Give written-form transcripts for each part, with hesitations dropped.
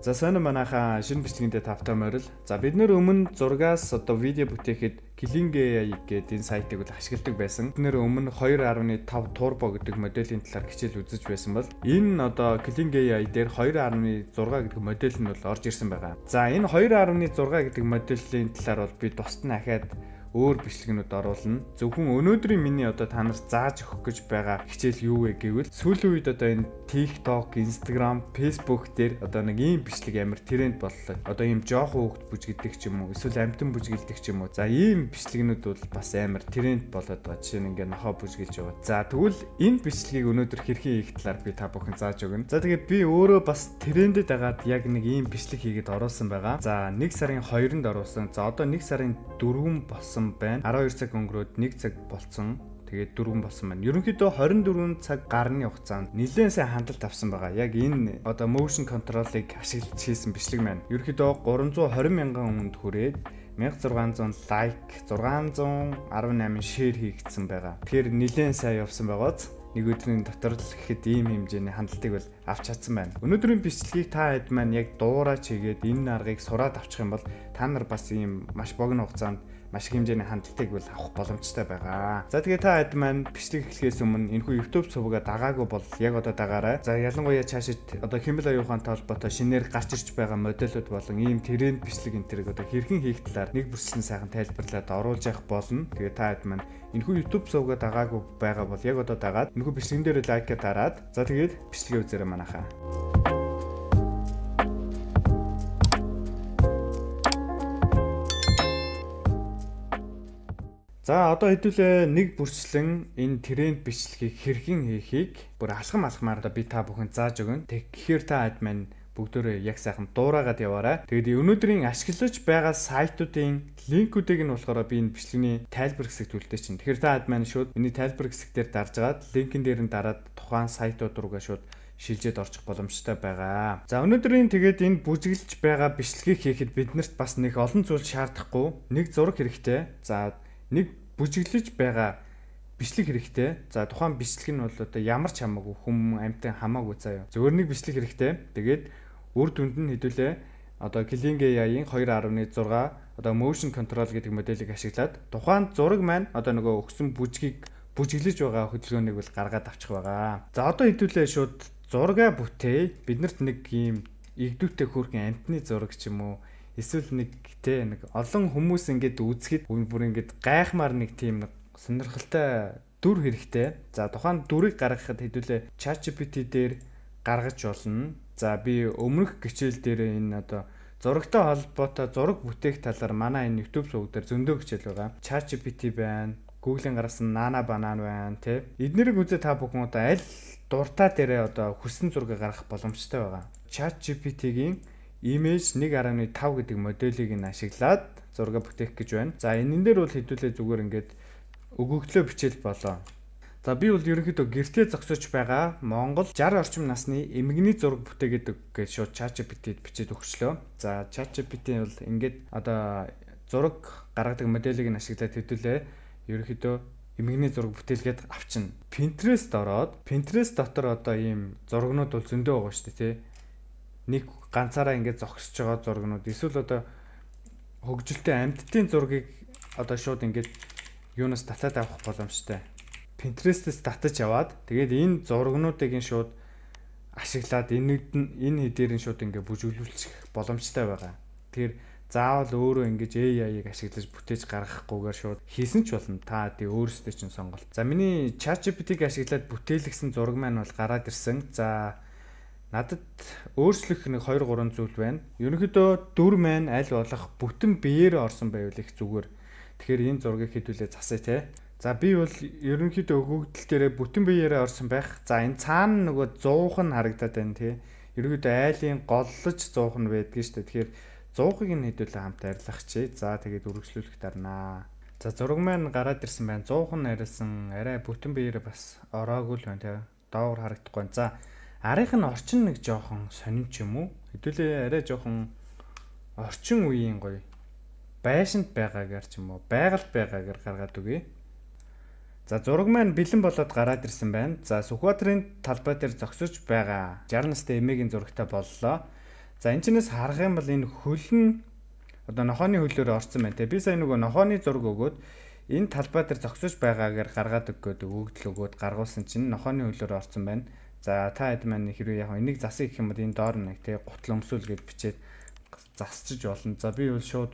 За, сайн уу, манайхаа, шинэ бичлэгэндээ тавтай морил. За, бид нэр өмнө зургаас одоо видео бүтээхэд Kling AI гэдэг энэ сайтыг бол ашигладаг байсан. Бид нэр өмнө 2.5 Turbo гэдэг моделийн талаар хичээл үзэж байсан бол энэ одоо Kling AI дээр 2.6 гэдэг модель нь бол орж ирсэн байгаа. За, энэ 2.6 гэдэг моделийн талаар бол би тусад нь ахиад өөр бичлэгнүүд оруулна. Зөвхөн өнөөдрийн миний одоо та нарт зааж өгөх гэж байгаа хичээл юу вэ гэвэл сүүлийн үед одоо энэ TikTok, Instagram, Facebook дээр одоо нэг ийм бичлэг амар тренд боллоо. Одоо ийм жоохон хүүхэд бүжгэлдэг ч юм уу, эсвэл амьтан бүжгэлдэг ч юм уу. За, ийм бичлэгнүүд бол бас амар тренд болоод байгаа. Жишээ нь ингээ нохоо бүжгэлж байгаа. За, тэгвэл энэ бичлэгийг өнөөдөр хэрхэн хийх талаар би та бүхэн зааж өгнө. За, тэгээд би өөрөө бас трендэд дагаад яг нэг ийм бичлэг хийгээд оруулсан байгаа. За, 1 сарын 2-нд оруулсан. За, одоо 1 сарын 4 болсон байна. 12 цаг өнгөрөөд 1 цаг болцсон. Тэгээд 4 болсон байна. Ерөнхийдөө 24 цаг гарны хугацаанд нэлээд сайн хандлт авсан байгаа. Яг энэ одоо motion control-ыг ашиглаж хийсэн бичлэг маань. Ерөнхийдөө 320 мянган хүнд хүрээд 1600 лайк, 618 share хийгдсэн байгаа. Тэгэхээр нэлээд сайн явсан байгааз нэг өдрийн дотор л гэхэд ийм хэмжээний хандлтыг бол авч чадсан байна. Өнөөдрийн бичлэгийг та хэд маань яг дуурайч хийгээд энэ аргыг сураад авчих юм бол та нар бас ийм маш богино хугацаанд маш их хэмжээний хандлтыг бол авах боломжтой байгаа. За, тэгээ та хэд маань бичлэг эхлэхээс өмнө энэхүү YouTube сувгаа дагаагүй бол яг одоо дагаарай. За, ялангуяа цаашид одоо хиймэл оюун ухаантай холбоотой шинээр гарч ирж байгаа модельүүд болон ийм тренд бичлэг энэ тэрэг одоо хэрхэн хийх талаар нэг бүрчлэн сайхан тайлбарлаад оруулж явах болно. Тэгээ та хэд маань энэхүү YouTube сувгаа дагаагүй байгаа бол яг одоо дагаад, энэхүү бичлэгэн дээр лайк дараад, за, тэгээд бичлэгээ үзээрэй, манайхаа. За, одоо хэдүүлээ нэг бүрчлэн энэ тренд бичлэгийг хэрхэн хийхийг бүр алхам алхмаар одоо би та бүхэн зааж өгнө. Тэгэхээр та хэд маань бүгдөө яг сайхан дуурайгаад яваарай. Тэгээд өнөөдрийн ашиглаж байгаа сайтуудын линкүүдийг нь болохоор би энэ бичлэгний тайлбар хэсэгт үлдээчихнэ. Тэгэхээр та хэд маань шууд миний тайлбар хэсэг дээр дарж агаад, линкэн дээр нь дараад тухайн сайтууд руугаа шууд шилжээд орчих боломжтой байгаа. За, өнөөдрийн тэгээд энэ бүжиглж байгаа бичлэгийг хийхэд биднэрт бас нэг олон зүйл шаардахгүй. Нэг зураг хэрэгтэй. За, нэг бүжиглэж байгаа бичлэг хэрэгтэй. За, тухайн бичлэг нь бол одоо ямар ч хамаагүй, хүм, амьтан хамаагүй заяа. Зөвхөн нэг бичлэг хэрэгтэй. Тэгээд үр дүнд нь хэдүүлээ одоо Kling AI-ийн 2.6 одоо motion control гэдэг моделийг ашиглаад тухайн зураг маань одоо нөгөө өгсөн бүжгийг бүжиглэж байгаа хөдөлгөөнийг бол гаргаад авчих байгаа. За, одоо хэдүүлээ шууд зургаа бүтээе. Биднэрт нэг ийм эгдүүтэй хөөрхөн амьтны зураг ч юм уу, эсвэл нэг те нэг олон хүмүүс ингээд үзэхэд бүр ингээд гайхмаар нэг тийм нэг сонирхолтой дүр хэрэгтэй. За, тухайн дүрийг гаргахад хэдүүлээ ChatGPT дээр гаргаж болно. За, би өмнөх хичээл дээр энэ одоо зурагтай холбоотой зураг бүтээх талаар манай энэ YouTube суваг дээр зөндөө хичээл байгаа. ChatGPT байна, Google-ийн гаргасан Nano Banana байна, тий. Эднэрийг үзээ та бүхэн одоо аль дуртай дээрээ одоо хүссэн зургийг гаргах боломжтой байгаа. ChatGPT-гийн Image 1.5 гэдэг моделийг нь ашиглаад зураг бүтээх гэж байна. За, энэн дээр бол хэдүүлээ зүгээр ингээд өгөгдлөө бичээл болоо. За, би бол ерөнхийдөө гэртээ зогсож байгаа Монгол 60 орчим насны эмэгний зураг бүтээгээд гэж шууд ChatGPT-д бичээд өгчлөө. За, ChatGPT бол ингээд одоо зураг гаргадаг моделийг нь ашиглаад хэдүүлээ ерөнхийдөө эмэгний зураг бүтээлгээд авчина. Pinterest ороод, Pinterest дотор одоо ийм зурагнууд бол зөндөө байгаа шүү дээ, тий. Нэг ганцаараа ингээд зогсож байгаа зурагнууд, эсвэл одоо хөгжилтэй амьтдын зургийг одоо шууд ингээд юунаас татаад авах боломжтой. Pinterest-ээс татаж аваад, тэгээд энэ зурагнуудыг нь шууд ашиглаад энэ энэ хэдээр нь шууд ингээд бүжиглүүлчих боломжтой байгаа. Тэгэхээр заавал өөрөө ингэж AI-ыг ашиглаж бүтээж гаргахгүйгээр шууд хийсэн ч болно. Та тий өөрөөсөө чинь сонголт. За, миний ChatGPT-г ашиглаад бүтээлгсэн зураг маань бол гараад ирсэн. За, надад өөрчлөх нэг 2 3 зүйл байна. Ерөнхийдөө дүр маань аль болох бүтэн биеэр орсон байвал их зүгээр. Тэгэхээр энэ зургийг хэдүүлээ засъя те. За, би бол ерөнхийдөө өгөгдөл дээрээ бүтэн биеэрээ орсон байх. За, энэ цаана нөгөө зуух нь харагдаад байна тий. Ерөнхийдөө айлын голлож зуух нь байдгийн шүү дээ. Тэгэхээр зуухыг нь хэдүүлээ хамт арилгах чи. За, тэгээд үргэлжлүүлэх дарнаа. За, зураг маань гараад ирсэн байна. Зуух нь арилсан. Арай бүтэн биеэрээ бас ороогүй л байна тий. Доогор харагдахгүй байна. За, арийнх нь орчин нэг жоохон сонин ч юм уу? Хэдүүлээ арай жоохон орчин үеийн гоё байшинд байгаагаар ч юм уу, байгальд байгаагаар гаргаад өгье. За, зураг маань бэлэн болоод гараад ирсэн байна. За, Сүхбаатарын талбай дээр зогсож байгаа 60 настай эмээгийн зурагтай боллоо. За, энэ чинээс харах юм бол энэ хөл нь одоо нохооны хөлөөр орсон байна те. Би сая нөгөө нохооны зураг өгөөд энэ талбай дээр зогсож байгаагаар гаргаад өгөөд өгөгдөл өгөөд гаргуулсан чинь нохооны хөлөөр орсон байна. За, та хэд маань хэрвээ яг энийг засах гэх юм бол энэ доор нэг те гутал өмсүүл гэж бичээд засчиж болно. За, би бол шууд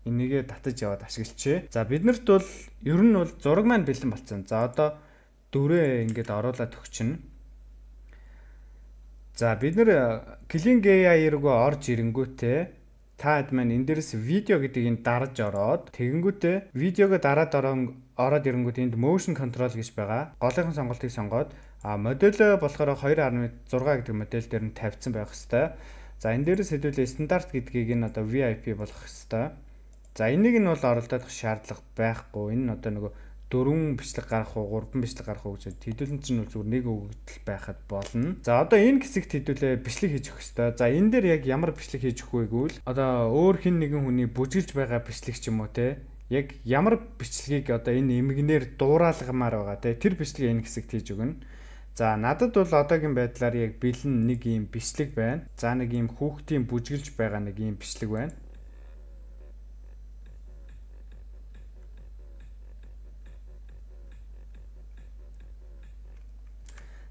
энийгээ татаж яваад ашиглачээ. За, биднэрт бол ер нь бол зураг маань бэлэн болсон. За, одоо дүрээ ингээд оруулаад өгчнө. За, бид нэр Kling AI руу орж ирэнгүүтээ та хэд маань энэ дээрс видео гэдгийг энэ дарж ороод, тэгэнгүүтээ видеого дараад ороод ирэнгүүт энд motion control гэж байгаа. Голынхон сонголтыг сонгоод, а модель болохоор 2.6 гэдэг модель дээр нь тавьсан байх хэвээр. За, энэ дээрээс хэдүүлээ стандарт гэдгийг нь одоо VIP болгох хэвээр. За, энийг нь бол оролдох шаардлага байхгүй. Энэ нь одоо нөгөө дөрвөн бичлэг гарах уу, гурван бичлэг гарах уу гэж хэдүүлэн чинь бол зүгээр нэг өгөгдөл байхад болно. За, одоо энэ хэсэгт хэдүүлээ бичлэг хийж өгөх ёстой. За, энэ дээр яг ямар бичлэг хийж өгөх вэ гэвэл одоо өөр хэн нэгэн хүний бүжиглж байгаа бичлэг ч юм уу те, яг ямар бичлэгийг одоо энэ эмгэнээр дуурайлгамаар байгаа те, тэр бичлэгийг энэ хэсэгт хийж өгнө. За, надад бол одоогийн байдлаар яг бэлэн нэг ийм бичлэг байна. За, нэг ийм хүүхдийн бүжиглж байгаа нэг ийм бичлэг байна.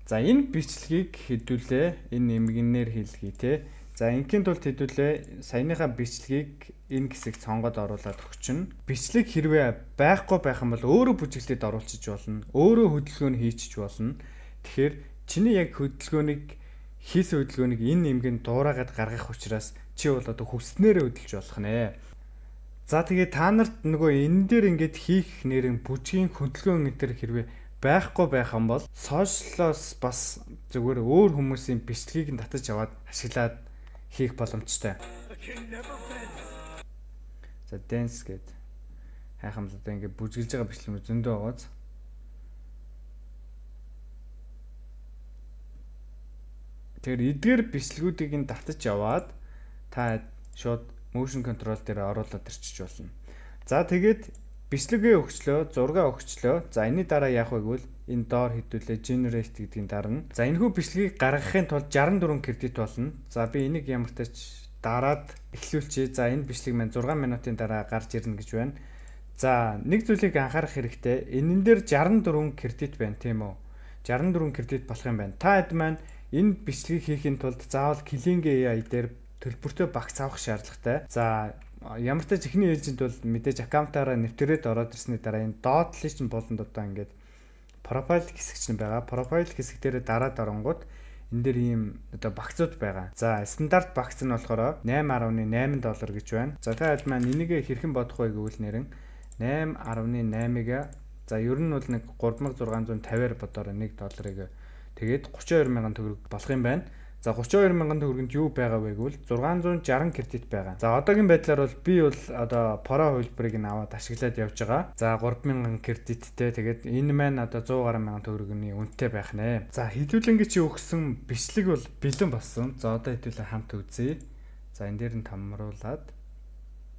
За, энэ бичлэгийг хэдүүлээ энэ эмгэнээр хийлгэе те. За, ингийн тулд хэдүүлээ саяныхаа бичлэгийг энэ хэсэгт сонгоод оруулаад өгчнө. Бичлэг хэрвээ байхгүй байх юм бол өөрөө бүжиглээд оруулчих болно. Өөрөө хөдөлгөөн хийчих болно. Тэгэхээр чиний яг хөдөлгөөнийг хийсэн хөдөлгөөнийг энэ эмгэн дуурайгаад гаргах учраас чи бол одоо хүснээрээ хөдөлж болох нэ. За, тэгээ та нарт нөгөө энэ дээр ингээд хийх нэрэн бүжгийн хөдөлгөөн энэ төр хэрвээ байхгүй байх юм бол social оос бас зүгээр өөр хүмүүсийн бичлэгийг нь татаж аваад ашиглаад хийх боломжтой. За, dance гээд хайхам л одоо ингээд бүжиглж байгаа бичлэг зөндөө байгааз. Тэгэхээр эдгээр бичлэгүүдийг нь татаж аваад та шууд motion control дээр оруулаад ирчих болно. За, тэгээд бичлэгээ өгчлөө, зургаа өгчлөө. За, энэний дараа яах вэ гэвэл энэ доор хэдүүлээ generate гэдгийг дарна. За, энэхүү бичлэгийг гаргахын тулд 64 кредит болно. За, би энийг ямар ч дараад эхлүүлчихье. За, энэ бичлэг маань 6 минутын дараа гарч ирнэ гэж байна. За, нэг зүйлийг анхаарах хэрэгтэй. Энэн дээр 64 кредит байна, тийм үү? 64 кредит болох юм байна. Та хэд маань энэ бичлэгийг хийхин тулд заавал Kling AI дээр төлбөртэй багц авах шаардлагатай. За, ямар ч тач эхний ээлжинд бол мэдээж account аараа нэвтрээд ороод ирсний дараа энэ доод талын чинь болонд одоо ингээд profile хэсэг чинь байгаа. Profile хэсэг дээр дараад оронгууд энэ дээр ийм одоо багцууд байгаа. За, стандарт багц нь болохоор 8.8 доллар гэж байна. За, та хэд маань энийг хэрхэн бодох вэ гэвэл нэрэн 8.8-ыг, за, ер нь бол нэг 3650-аар бодоорой 1 долларыг, тэгээд 32 мянган төгрөг болох юм байна. За, 32 мянган төгрөгөнд юу байгаа вэ гэвэл 660 кредит байгаа. За, одоогийн байдлаар бол би бол одоо Pro хувилбарыг нь аваад ашиглаад явж байгаа. За, 3000 кредиттэй, тэгээд энэ маань одоо 100 гаруй мянган төгрөгийн үнэтэй байх нэ. За, хэдүүлэнгээ чи өгсөн бичлэг бол бэлэн болсон. За, одоо хэдүүлээ хамт үзье. За, энэ дээр нь томруулаад,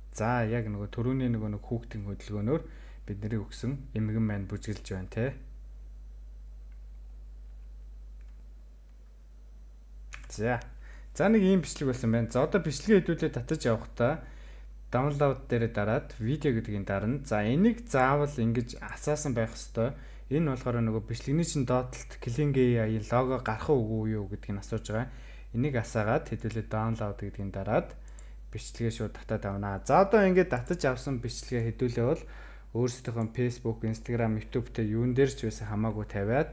за, яг нөгөө төрөүний нөгөө нэг хүүхдийн хөдөлгөөнөөр бидний өгсөн эмгэн маань бүжиглж байна те. За. За, нэг ийм бичлэг болсон байна. За, одоо бичлэгээ хэдүүлээ татаж явахдаа download дээр дараад видео гэдгийг дарна. За, энийг заавал ингэж асаасан байх ёстой. Энэ болохоор нөгөө бичлэгний чинь доод талд Kling AI лого гарах уу, үгүй юу гэдгийг асууж байгаа. Энийг асаагаад хэдүүлээ download гэдгийг дараад бичлэгээ шууд татаад авнаа. За, одоо ингээд татаж авсан бичлэгээ хэдүүлээ бол өөрсдийнхөө Facebook, Instagram, YouTube дээр юун дээр ч байсан хамаагүй тавиад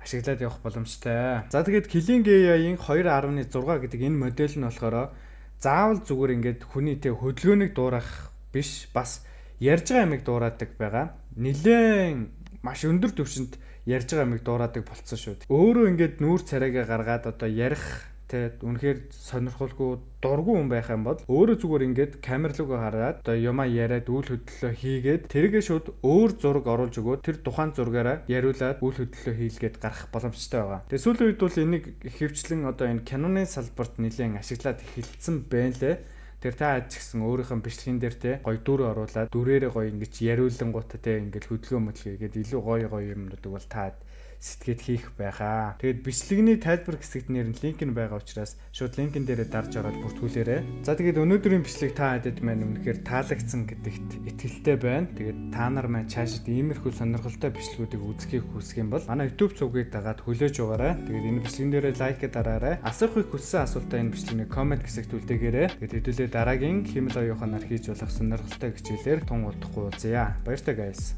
ашиглаад явах боломжтой. За, тэгээд Kling AI-ийн 2.6 гэдэг энэ модель нь болохоор заавал зүгээр ингээд хүний тэ хөдөлгөөнийг дуурайх биш, бас ярьж байгаа юмыг дуурайдаг байгаа. Нилээн маш өндөр түвшинд ярьж байгаа юмыг дуурайдаг болцсон шүү. Өөрөө ингээд нүүр царайгаа гаргаад одоо ярих те, үнэхээр сонирхолгүй дургүй хүн байх юм бол өөрөө зүгээр ингээд камер руугаа хараад одоо юмаа яриад үйл хөдлөлөө хийгээд, тэргээ шууд өөр зураг оруулж өгөөд тэр тухайн зургаараа яриулаад үйл хөдлөлөө хийлгээд гарах боломжтой байгаа. Тэгээ сүүлийн үед бол энийг ихэвчлэн одоо энэ киноны салбарт нэлээд ашиглаад эхэлсэн байна лээ. Тэр та ч гэсэн өөрийнхөө бичлэгэн дээр те гоё дүр оруулаад, дүрээрээ гоё ингэж яриулангуудаа те ингээд хөдөлгөөн мөдлгөө гээд илүү гоё гоё юмнуудыг бол та сэтгээд хийх байхаа. Тэгээд бичлэгний тайлбар хэсэгт нэр нь линк нь байгаа учраас шууд линкэн дээрээ дарж ороод бүртгүүлээрэй. За, тэгээд өнөөдрийн бичлэг та хэдэд маань үнэхээр таалагдсан гэдэгт итгэлтэй байна. Тэгээд та нар маань цаашид иймэрхүү сонирхолтой бичлэгүүдийг үзэхийг хүсэх юм бол манай YouTube сувгийг дагаад хүлээж байгаарай. Тэгээд энэ бичлэгэн дээрээ лайк дараарай. Асуухыг хүссэн асуултаа энэ бичлэгний comment хэсэгт үлдээгээрэй. Тэгээд хэдүүлээ дараагийн хиймэл оюун ухаанаар хийж болох сонирхолтой хичээлээр тун удахгүй уулзъя. Баяртай, guys.